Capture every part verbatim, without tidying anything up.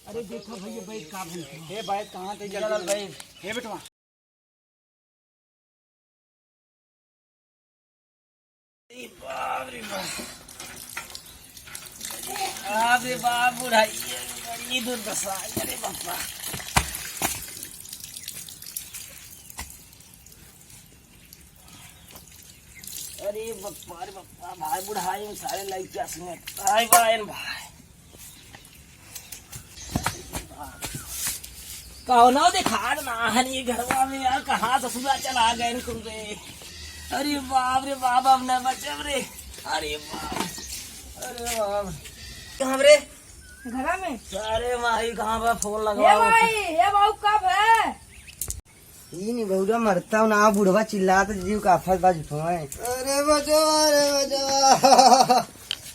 अरे देखा भैया, बैठ का भैया। हे बैठ, कहाँ थे जल्दी बैठ। हे बेटवा। अरे बाप रे बाप। बाप रे बाप, बुढ़ाई है, बड़ी दुर्दशा है, अरे बाप रे। अरे बप्पा रे बप्पा, भाई बुढ़ाई में सारे लइका सुने। आय बायन भाई। कौनो देखात ना हन ये घरवा में यार, कहाँ ससुरा चला गए तुम रे? अरे बाप रे बाप, अब न बचब रे। अरे बाप, अरे बाप। कहाँ रे? घरा में। अरे माई, कहाँ बा? फोन ए लगवा। माई, ए बाबू, कब है? ई नी बउरा मरता ना, बुढ़वा चिल्लात जीव का आफत बा झूठो है। अरे बचवा, अरे बचवा।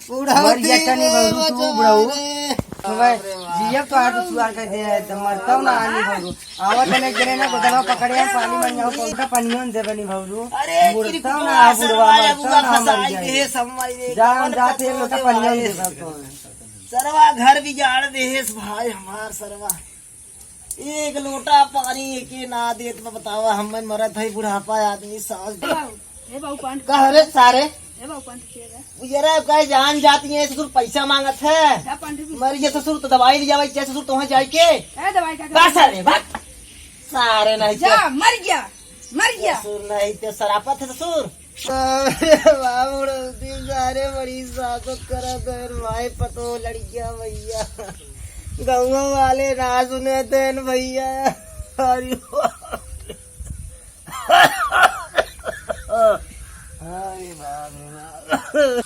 बुढ़वा मर गया ती का नी रे बउरू, तू बचवा बुढ़ऊ। रे। तुम्हें बाप रे बाप। जियब तो हाथ सुआर कर दे है, तो मरता ना आनी बउरू। आवत है, एक जने ना गोदना पकड़े हैं, पानी मन जाओ, पौधा पानियों दे बनी बउरू। अरे, मुड़ता किरकुआ ना, सरवा बुढ़वा या मरता बुआ ना, मर फसाई जाए। दे, सम्माई रे, जा, कौन जा, तेल पतोह लोटा दे पानियों भाई? दे बउरू। सरवा घर बिगाड़ दे है भाई हमार सरवा। एक लोटा पानी एके ना देत बा, बतावा, हमें मरत है बुढ़ापा आदमी, सास ए बाबू, ए बाबू, पान। का रे सारे? ए बाबू, पान पिएगा? बुजरा कहे जान जाती है, ससुर पैसा मांगत है। क्या पान पी? मर गया ससुर तो दवाई ले जावे, क्या ससुर तुम्हें जाए के? ए दवाई का बस रे, बस। सारे नहीं जा, के। मर गया, मर गया। ससुर नहीं ते सरापत है ससुर। अरे बाप रे, सारे बड़ी सासत करत हैं, माई पतोह लड़कियां भैया। गौवा वाले ना सुने थे भैया। अरे बाप रे। अरे बाप रे बाप।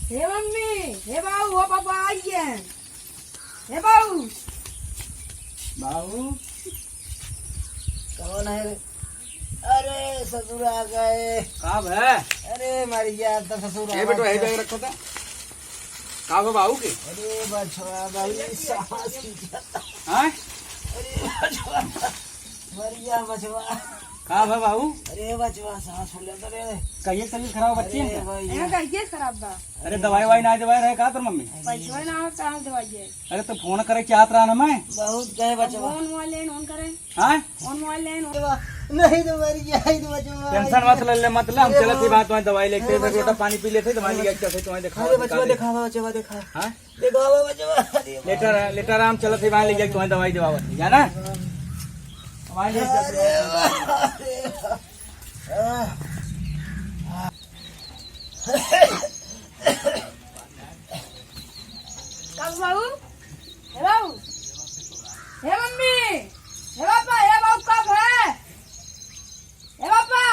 हे मम्मी, हे बाबू, हो पापा आइए। हे बाबू। बाबू। कौन है रे? अरे ससुर आ गए। का भे? अरे मर गया तो ससुर ए आ बेटवा, यही गया। बैग रखो था। का भे बाबू के? अरे बचवा, भाई सांस खींचा। हाँ? अरे बचवा, मर गया बचवा। का भे बाबू? अरे बचवा, सांस फूल जाता रे। कहिए तबीयत खराब बच्चे अरे हैं? भैया। इनका कहिए खराब बा। अरे दवाई वाई ना दवाई रहे का तोर मम्मी? पैसवा ना हो, कहाँ दवाई है? अरे तो फोन करे चाहत रहा ना मैं। बहुत कहे बचवा। फोन वाले फोन करे। हाँ? फोन वाले फोन। नहीं तो मर गया, ही तो बचवा। टेंशन मत ले, ले मत ले, हम अरे चलत ही बाबा। बात, तुम्हारी दवाई लेके, अरे एक लोटा बचवा। पानी पी लेते, तुम्हारी अरे लिया चलते, तुम्हारी देखा, अरे बचवा, देखा दे। देखा, बचवा, देखा। हाँ? देखा, बचवा, अरे बाबा। लेटर, लेटर हम चलत ही, वहाँ ले जाके तुम्हारी दवाई देवा, जाना? हमारे लिए अरे बाबा, अरे बाबा। कब बाबू? हे बाबू? हे मम्मी? हे पापा, हे बाबू कब है? हे पापा?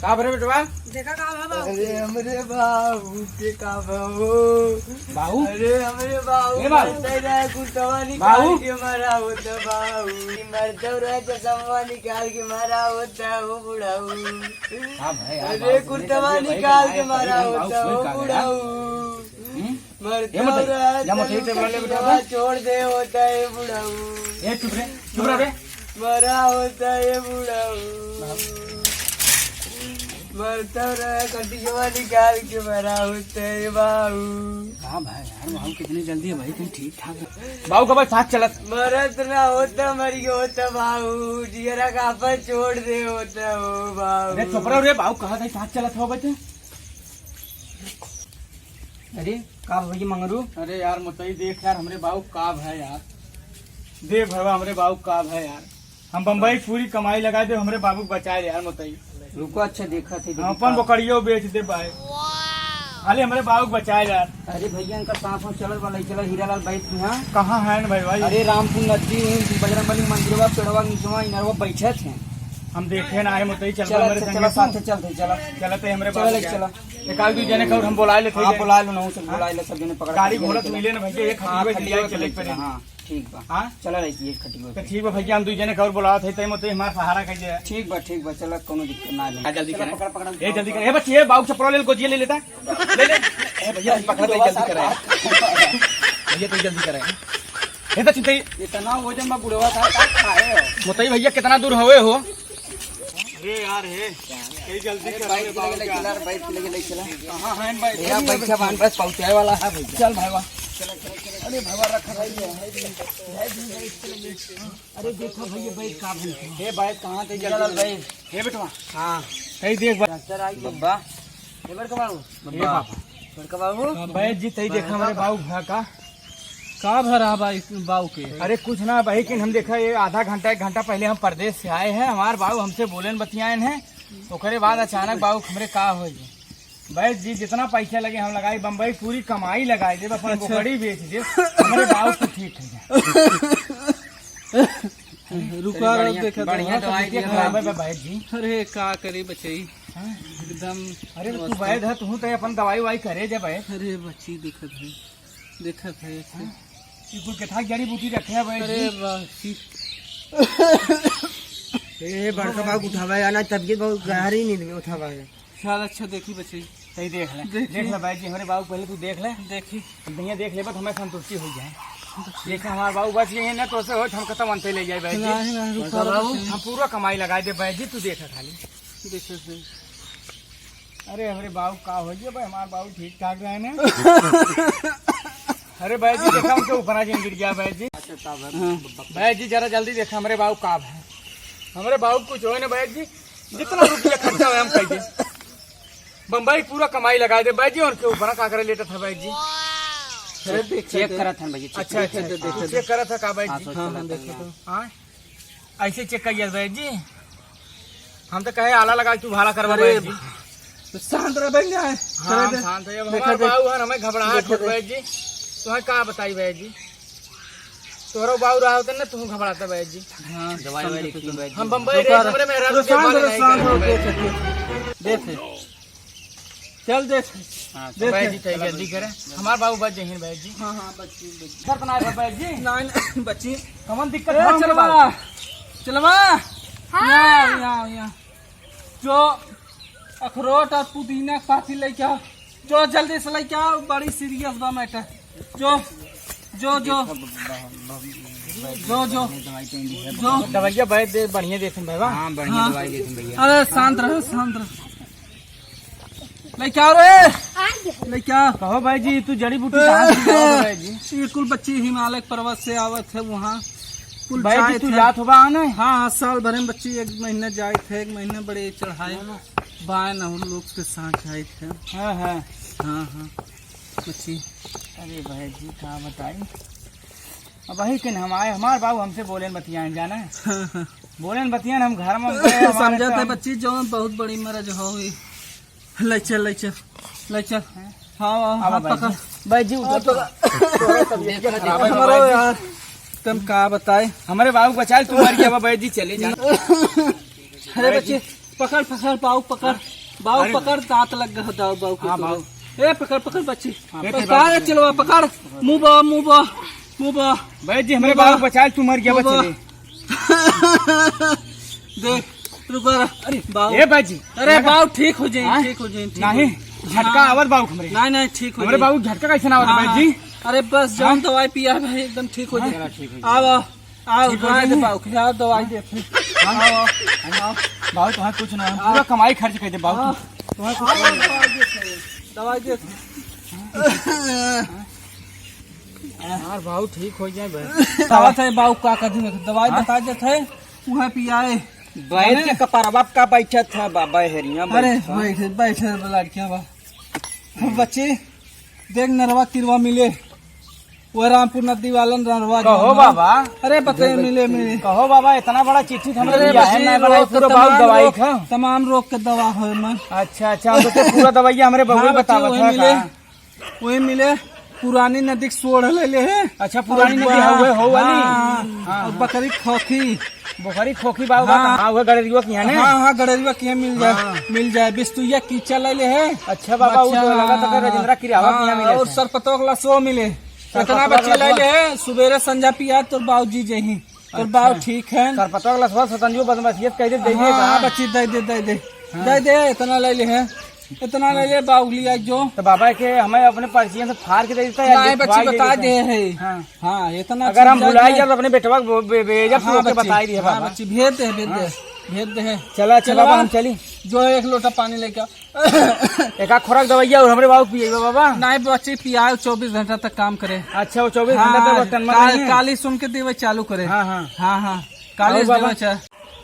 का भरे बेटवा? देखा का भा बाबू? अरे हमरे बाबू के का भा हो? बाबू? अरे हमरे बाबू ए बाबू। मरते रहे कुर्तवा निकाल बाबू? के मारा होता बाबू। मरते रहे चश्मा निकाल के मारा होता हो बुढ़ाऊ। का भा यार, अरे बाबू, कुर्तवा भाई, निकाल के भाई, मारा भाई, होता भाई, हो भाई, बुढ़ाऊ। हम्म? मरता ए, मत, रहा जा, मत, तनु ये टेबल ले, कटिया बेटा, छोड़ दे होता है बुढ़ाऊ। ए, चुप रे, चुप रह रे। मरा होता है बुढ़ाऊ। मरता रहा कटिया निकाल के मरा होता है बाऊ। का भा यार, बाऊ कितनी जल्दी है भाई, तुम ठीक ठाक है। बाऊ का भाई साथ चलत। मरत ना होता, मर गया होता बाऊ, जियरा का पर छोड़ दे होता हो बाऊ। अरे चुप रहो रे, बाऊ कहा था साथ चलत हो बच्चे। अरे, का भा भैया मंगरू? अरे यार, मोतई देख यार, हमरे बाबू का भा यार। देख भा, हमरे बाबू का भा यार। हम बम्बई पूरी कमाई लगा दे, हमरे बाबू के बचाए यार, मोतई। रुको, अच्छा देखा थे, हम देखा। अपन बकरियो बेच दे भाई। खाली हमरे बाबू के बचाए यार। अरे भैया, इनका सांस में चलल वाला, चलल हीरा लाल बैठ के, हाँ? कहाँ है ना भाई, भाई? अरे रामपुर नदी, बजरंग बली मंदिरवा, पेड़वा निचवा, इनरवा बैठे थे। हम देखे ना आए, मोतई चल चल, हमरे अच्छा, संगे चला, तू। साथे चलते, चला। चलते हमरे चल, बाबू के। चला। एक आध दुइ जने का और हम बोलाए लेते हाँ, हैं। बोला लो ना, उसे हाँ? बोलाए ले, सब जने पकड़ गाड़ी के घोड़ा लेके तो मिले ना भैया, एक हाँ, खटिया खटिया चले चले पहले। हाँ, ठीक बा। हाँ? चला रही है खटिया तो पे। ठीक बा भैया, हम दुइ जने का और बोलावत है, तय मत हमार सहारा कह दे। ठीक बा, ठीक बा, चला, कोनो दिक्कत ना है। हाँ, जल्दी चला, करें। पकड़, पकड़, ए, जल्दी पकड़। करें। ए, बच्चे, ए, बाबू चप्पल ले, गोजिया ले लेता। ले, ले। ए, भैया, पकड़ दे, जल्दी करें। भैया, तू जल्दी करें। ए, तो चिंता ही। इतना वजन में बुढ़वा था, का खाए हो? मोतई भैया, कितना दूर हवे हो? अरे यार, हे। ए, जल्दी अरे, करो, बाइक बाबू, लेके चला, बाइक लेके, लेके चला। कहाँ है भाई? भैया, बाइक सामान बस पहुँचाए वाला है भैया। चल भाई, वाह। अरे भाई, वाह, रखा भाई, ये है, ये है, ये है, ये है। अरे देखा भाई, ये बाइक का भाई? हे बाइक कहाँ थे? जल्दी भाई। हे बेटवा। हाँ। कहीं देख भाई। डॉक्टर आई। बब्बा। हे बड़का बाबू। हे बब्बा। बड़का बाबू। हाँ, बाइक जी, तही देखा हमारे बाबू भा का। का भरा बाई बाऊ के? अरे कुछ ना भाई, कि हम देखा, ये आधा घंटा, एक घंटा पहले हम परदेस से आए हैं, हमार बाऊ हमसे बोलेन बतियाएन हैं, ओकरे बाद अचानक बाऊ हमरे का हो गए। बैद जी, जितना पैसा लगे हम लगाई, बम्बई पूरी कमाई लगाई देब, अपन अच्छा। बोकड़ी बेच देब, हमरे बाऊ तो ठीक हो जाए। रुका, चल, बढ़िया, देखा तो बढ़िया है, दवाई दिया देखा भाई। है, बैद जी। अरे का करी बचई, हाँ? एकदम अरे तो तू अवस्था। बैद है, तू तो अपन दवाई वाई करे जा बैद। अरे बच्ची देखत है। देखत है। हाँ? ई कुल केथा जड़ी बूटी रखे हैं भाई अरे जी। वाह, ठीक। ए, बड़का बाबू उठावा यार, ना तबीयत बहुत गहरी नींद में उठावा है। चल अच्छा देखी बच्ची। सही देख ले। देखी। देख ले भाई जी, हमरे बाबू पहले तू देख ले। देखी। भैया देख ले, बस हमें संतुष्टि हो जाए। जैसे हमारे बाबू बच गए हैं ना, तो से हो, हम खत्म अंते ले जाए भाई जी। नहीं, नहीं, रुका, बड़का बाबू। रुका। हम पूरा कमाई लगा दे भाई जी, तू देख खाली। देखो, देखो। अरे, हमरे बाबू का हो गया भाई, हमार बाबू ठीक ठाक रहे ने। अरे भाई जी, देखा उनके ऊपर आज गिर गया भाई जी। अच्छा, तब है। हाँ। भाई जी, जरा जल्दी देखा हमरे बाबू का है। हमरे बाबू कुछ होए ना भाई जी, जितना रुपया खर्चा होए हम कह दे। बम्बई पूरा कमाई लगा दे भाई जी, उनके ऊपर का करे लेटा था भाई जी। अरे, देख, चेक देख। करत हन भाई जी, चेक अच्छा, करत अच्छा, हन। देख, देख, हाँ। देख। चेक करत था का भाई हाँ, जी? सोच हाँ, हाँ, करत हन देखो यहाँ। तो। हाँ। ऐसे चेक करिए बैद जी, हम तो कहे आला लगा के तू भाड़ा करवा अरे, बैद जी। तो शांत रह बैद जी। हाँ, करे हम दे। शांत है, अब देखा हमार दे। बाऊ है, हमें घबराहट देखा होत दे। बैद जी, तुम्हें का बताई बैद जी, तोहरो बाऊ रहा होते ना, तू घबराता बैद जी। हाँ, दवाई वाई शांत लिखी रह। बैद जी। हम बम्बई तो रहे, कर। हमरे मेहरारू तो के शांत बारे रह, नहीं शांत करते हो, बैद देख, जी। देख, देख। चल देख। हाँ, देख। बैद जी, तै जल्दी करे। हमार बाबू बच जइहन बैद जी। हाँ, हाँ, बच्ची, बच्ची। डरत ना है बैद जी? नहीं, नहीं, बच्ची। कमन दिक्कत ए, है हमरे चलवा। बाबू? चलवा। हाँ। यहाँ, यहाँ, यहाँ। जो अखरोट और पुदीना के पाती लेके आओ। जो जल्दी से लेके आओ, बड़ी सीरियस बा मैटर। जो, जो, जो। जो, जो। दवाई तो नहीं है। जो। दवाइया बैद दे, बढ़िया देते हैं भाई, वाह। हाँ, बढ़िया हाँ। दवाई देते हैं भैया। अरे, शांत रहो, शांत रहो। लइका रे, लइका। कहो भाई जी, तू जड़ी बूटी कहाँ से लाओ भाई जी? ये कुल बच्ची हिमालय पर्वत से आवत है, वहाँ कुल भाई जी, जाए तू थे। जात होबा आने? हाँ, हाँ, साल भर में बच्ची एक महीना जाए थे, एक महीना बड़े चढ़ाए। बाय ना हम लोग के साथ जाए थे। हाँ, हाँ। हाँ, हाँ, बच्ची। अरे भाई जी, का बताई? अब वही के हम आए, हमार बाबू हमसे बोलेन बतियाएन, जाना है? हाँ, हाँ। बोलेन बतियाएन, हम घर में गए, हमारे समझत है हम बच्ची, जौन बहुत बड़ी मरज हो गई। ले चल, ले चल, ले चल। हाँ, हाँ, अब हाँ, बैद पकड़। जी, बैद जी, उधर अब पकड़। तोरा तबीयत देखा, खराब है, देखा। हमारा बैद जी। यार, तुम का बताए? हमरे बाबू बचाए, तू मर गया, बैद जी, चले जा। अरे बैद जी। बच्ची, पकड़, पकड़, बाऊ पकड़। हाँ। बाऊ अरे। पकड़, दांत लग गए हो, दाऊ, बाऊ के हाँ, तो। बाऊ। ए, पकड़, पकड़, बच्ची। हाँ, ए, पकड़, बाऊ। चलवा, पकड़। मुंह बा, मुंह बा, मुंह बा। बैद जी, हमरे मुंह बा। बाऊ बचाए, तू मर गया, मुंह बा। बच्ची। देख, रुको रे। अरे, बाऊ। ए बाजी, अरे, लगा। बाऊ, ठीक हो जाए, हाँ? ठीक हो जाए, ठीक नहीं, हो जाए। झटका हाँ। आवत बाऊ हमरे। नहीं, नहीं, ठीक हो हमरे जाए। बाऊ झटका कैसे ना आवत हाँ, बैद जी? हाँ। अरे, बस, जान हाँ? दवाई पिया भाई, एकदम ठीक हो हाँ? जाए। चला, ठीक हो जाए। आओ, आओ, आओ, ठीक हो दवाई दे जाए। बाऊ के, आओ, दवाई दे फिर। हाँ? आओ, आओ। बाऊ, तुम्हारे कुछ ना, हम आओ। पूरा कमाई खर्च कर दे बाऊ। हाँ, तुम्हारे कुछ आओ, ना। दवाई दे, दवाई दे। यार, बाऊ ठीक हो जाए भाई। बतावत है बाऊ का कर दे, दवाई हाँ? बता देत है, उहे पियाए। बैद के कपरवा का बैठत है बाबा हेरिया अरे, बैठ। बैठे, बैठे लड़कियां बा। बच्चे, देख नरवा किरवा मिले। वो रामपुर नदी वाला नरवा कहो जो बाबा। अरे, बते मिले, मिले। कहो बाबा, इतना बड़ा चिट्ठी तो हमरे अरे, लिया है, बच्चे, मैं बनाई रोग के पूरा बाऊ तमाम दवाई रोग, खा। तमाम रोग के दवा है मन। अच्छा, अच्छा, हम तो पूरा दवाइया हमरे बबुआ हाँ, बच्चे, बतावत वही है मिले। का। वही मिले, पुरानी नदी के सोढ़ ले ले है। अच्छा, पुरानी और नदी बा-, हवे, हो वाली? हाँ, हाँ, और हाँ। बकरी खोखी। बकरी खोखी बाबू बा, हाँ। हाँ, वह गड़ेरिया की है ना? हाँ, हाँ, गड़ेरिया की है, मिल जाए, हाँ। मिल जाए। बिस्तुइया कीचा ले ले है। अच्छा बाबा, वो बच्चा, जो लगा था कि हाँ, रजिंद्रा किरावा की यहाँ हाँ, मिले और थे। सरपतवा के लसो मिले। सरपतवा इतना बच्चे के ले लसो। ले है, सुबेरे संझा पिया तो बाबूजी जही। तोर बाऊ अच्छा। ठीक है। सरपतवा के लसवा सतंजू बदमाशियत कह दे, दे दे हाँ, का? बच्ची, दे दे, दे दे। हाँ। दे दे, इतना ले ले है। इतना ले ले, बाऊ लिया जो। तो बाबा के हमें अपने पर्चियों से फाड़ के दे देता है, नहीं, लिखवा बच्ची, के बता देता दे है। है। हाँ। हाँ, इतना अगर हम चीज भुलाई है। जाए तो अपने बेटवा को बे-, बे-, भेजब, तू हाँ, ओके बच्ची। बताई दिए हाँ, बाबा। बच्ची, भेज दे, भेज दे। हाँ। भेज दे है। चला, अच्छा चला बाबा, बाबा। हम चली। जो है एक लोटा पानी लेके आ। एका खोराक दवाइया और हमरे बाबू पिएबा बाबा? नहीं बच्ची, पियाओ, चौबीस घंटा तक काम करे। अच्छा, वो चौबीस हाँ, घंटा तक टन में काल, नहीं है? काली सुन के देवे चालू करे। हाँ, हाँ। हाँ, हाँ। काली और बाबा? देवे चा-,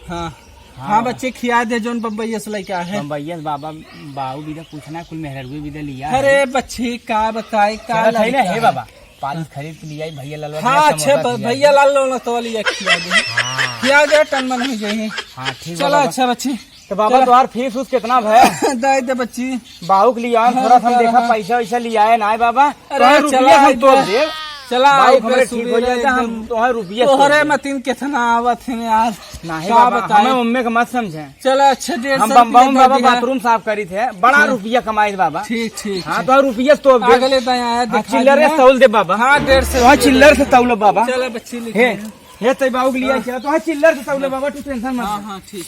हाँ। हाँ। हाँ, बच्ची खिया दे जोन बम्बई से लेके आए हैं। बम्बई से बाबा, बाबू भी तो पूछना, कुल मेहररुए भी तो लिया है। अरे बच्ची, का बताई, का चलो, सही ना, लड़का हे है। बाबा, पालिस खरीद के लिया, भैया लाल हाँ, वाला अच्छे समोसा ब-, खिया भैया दे। लाल वाला तो लिया खिया दे। हाँ। खिया दे, टन मन हो जाए। हाँ, ठीक चलो, बाबा। अच्छा बच्ची। तो बाबा, चलो। तोहार फीस उस कितना भय? दे दे बच्ची। बाबू के लिए आन, हाँ, थोड़ा सा हम हाँ, देखा, हाँ। पैसा वैसा लिया है ना बाबा? अरे, तोहार रुपया चला हम तोड़ इधर। दे। चला बाबू इधर हमारे ठीक हो सुबेरे जाए, एकदम। हम तोहार रुपया तोड़ तोहरे दे। मतिन कितना आवत है यार। नहीं का बाबा, बताए? हमें मम्मी का मत समझे। चला, अच्छा, डेढ़ हम सौ बम्बई रुपया में दे बाबा दिया। बाथरूम साफ करी थे, बड़ा हाँ। रुपया कमाई बाबा। ठीक, ठीक, हाँ, ठीक। तोहार रुपया तोड़ दे। अगले दाएं आया, हाँ, दिखा चिल्लर दिया। से तौल दे बाबा। हाँ, डेढ़ सौ तोहार रुपया चिल्लर दे। से तौल बाबा। चला बच्ची, लिख हे, लिया। हे, तै बाबू के लिए हाँ। क्या? तोहार चिल्लर से तौल बाबा, तू टेंशन मत हाँ, ले। हाँ, ठीक।